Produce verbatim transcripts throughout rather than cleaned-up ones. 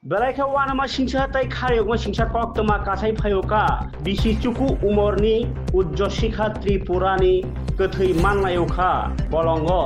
Belai khe uanama singsa tei khariyokma singsa koktwma kasai phaio kha. Bisi chuku umorni Ujjo Sikha Tripurani kwthwi manlaio kha bolongo.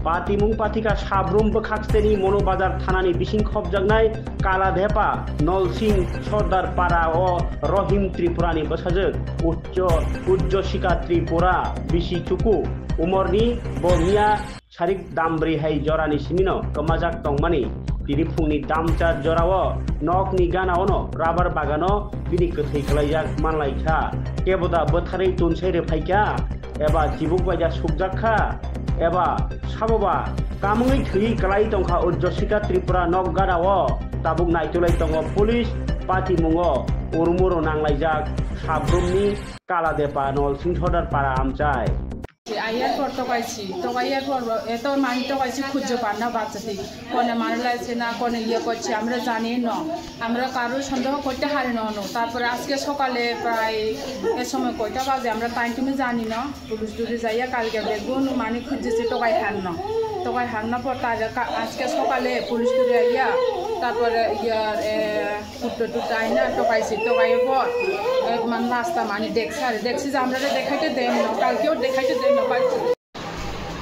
Patimung pathikha sabrum bwkhaksteni Mono Bazar thanani bising khopjaknai Kaladepa Nolsing Sordar para o Rohim Tripurani bwsajwk Ujjo, Ujjo Sikha Tripura bisi chuku umorni bo miya sarik dambrwi hai jorani simino kwmajak tongmani. Tini phungni damchar jorao nokni ganaono rubber bagano bini kwthwi kwlaijak manlaikha. Keboda bwtharwi tunsai rwphaikha, eba chibuk baida sukjak kha, eba saboba kamungwi thwiwi kwlai tongkha Ujjo Sikha Tripura nok ganawo. Tabuk naitulai tongo police patimungo urumuro nanglaijak sabrumni Kaladepa Nolsing Sordar para amchai. Ayar por tokaisi, tokaiyar por eto mani tokaisi khujjo panna bachati. Kone manulai sena, kone iye kocche, amra jani no. Amra karu sondeho korte hari no no. Tarpore ajke sokale prai e somoy koita baje amra time time jani no. Police duri jaiya kalke begun mani khujjesi tokai hanno. Tokai hanno por ta ajke sokale police duri aiya. Tarpore iye e Kutto tutto aina tokaisi, tokai bo, eh, man lasta mani deksar, deksi je amrare dekhaite den no, kalkeo dekhaite den no, kalke।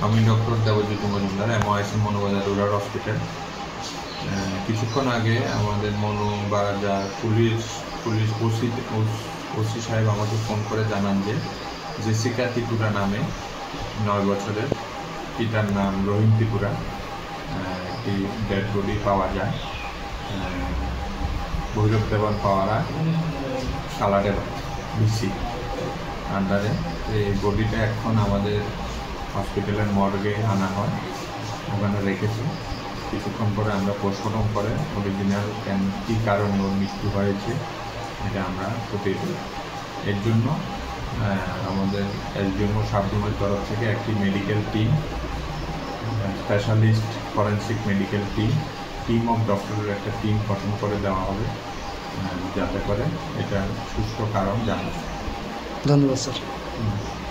আমি ডক্টর দেবজিৎ মজুমদার, এমওআইসি মনোবাজার rural hospital. আহ, কিছুক্ষণ আগে আমাদের মনোবাজার police, police OC, OC সাহেব আমাকে ফোন করে জানান যে জেসিকা ত্রিপুরা নামে নয় বছরের পিতার নাম রহিম ত্রিপুরা। আহ, একটি ডেড বডি পাওয়া যায়, আহ, ভৈরব দেবন পাওয়ারা, কালাডেবা, বিসি আন্ডারে। এই বডিটা এখন আমাদের হসপিটালের মর্গে আনা হয়, ওখানে রেখেছি। কিছুক্ষণ পরে আমরা পোস্টমর্টম করে অরিজিনাল কেন, কী কারণে ওর মৃত্যু হয়েছে, এটা আমরা ফুটিয়ে তুলব। এর জন্য, আহ, আমাদের এসডিএমও সাবরুমের তরফ থেকে একটি medical team, specialist forensic medical team, team of ডক্টরের একটা টিম গঠন করে দেওয়া হবে, আহ, যাতে করে এটার সুষ্ঠু কারণ জানা যায়। ধন্যবাদ, স্যার। হুম।